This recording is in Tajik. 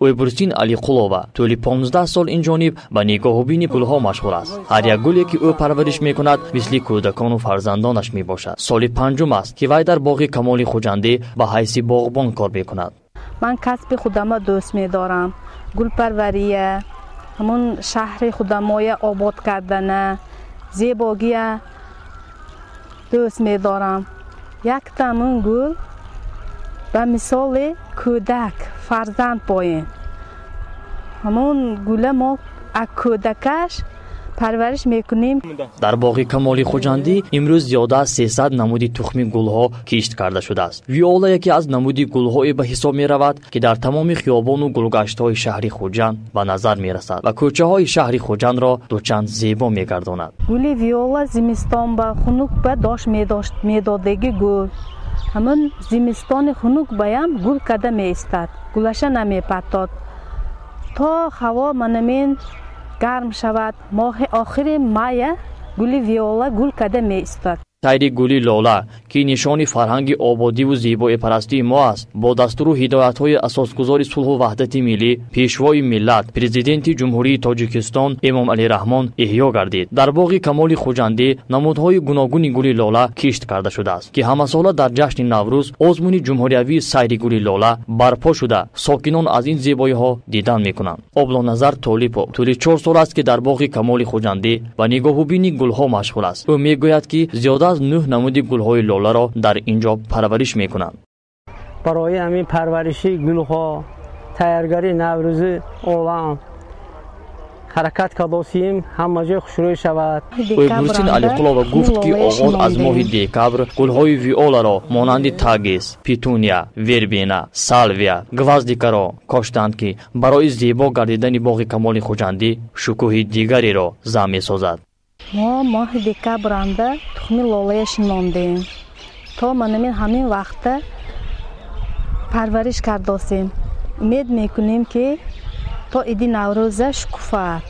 Ойбурсин Алиқулова тӯли 15 сол инҷониб ба нигоҳубини гулҳо машғул аст. Ҳар як гуле, ки ӯ парвариш мекунад, мисли кӯдакону фарзандонаш мебошад. Соли панҷум аст, ки вай дар боғи Камоли Хуҷандӣ ба ҳайси боғбон кор мекунад. Ман касби худама дӯст медорам, гулпарвария, ҳамун шаҳри худамоя обод кардана, зебогия дӯст медорам. Якта ҳамун гул ба мисоли кӯдак, фарзанд боем. Ҳамун гула мо аз кӯдакаш парвариш мекунем. Дар боғи Камоли Хуҷандӣ имрӯз зиёда аз 300 намуди тухми гулҳо кишт карда шудааст. Виола яке аз намуди гулҳое ба ҳисоб меравад, ки дар тамоми хиёбону гулгаштҳои шаҳри Хуҷанд ба назар мерасад ва кӯчаҳои шаҳри Хуҷандро дучанд зебо мегардонад. Гули виола зимистон ба хунук ба дош медодагӣ гул. Ҳамун зимистони хунук баям гул када меистад, гулаша намепатод, то ҳаво манамин гарм шавад. Моҳи охири мая гули виола гул када меистад. Сайри гули лола, ки нишони фарҳанги ободиву зебоипарастии мо аст, бо дастуру ҳидоятҳои асосгузори сулҳу ваҳдати миллӣ, Пешвои миллат, Президенти Ҷумҳурии Тоҷикистон Эмомалӣ Раҳмон эҳё гардид. Дар боғи Камоли Хуҷандӣ намудҳои гуногуни гули лола кишт карда шудааст, ки ҳамасола дар ҷашни Наврӯз озмуни ҷумҳуриявии сайри гули лола барпо шуда, сокинон аз ин зебоиҳо дидан мекунанд. Облоназар Толипов тӯли 4 сол аст, ки дар боғи Камоли Хуҷандӣ ба нигоҳубини гулҳо машғул аст. Ӯ мегӯяд, ки зиёда аз нӯҳ намуди гулҳои лоларо дар ин ҷо парвариш мекунанд. Барои ҳамин парвариши гулҳо, тайёргарии Наврӯзи олам ҳаракат кардосем, ҳама ҷой хушрӯй шавад. Ойбурсин Алиқулова гуфт, ки оғоз аз моҳи декабр гулҳои виоларо монанди тагис, петуния, вербена, салвия, гвоздикаро коштанд, ки барои зебо гардидани боғи Камоли Хуҷандӣ шукӯҳи дигареро зам месозад. Мо моҳи декабранда тухми лолая шинондем, то манамин ҳамин вақта парвариш кардосем. Умед мекунем, ки то иди Наврӯза шукуфад.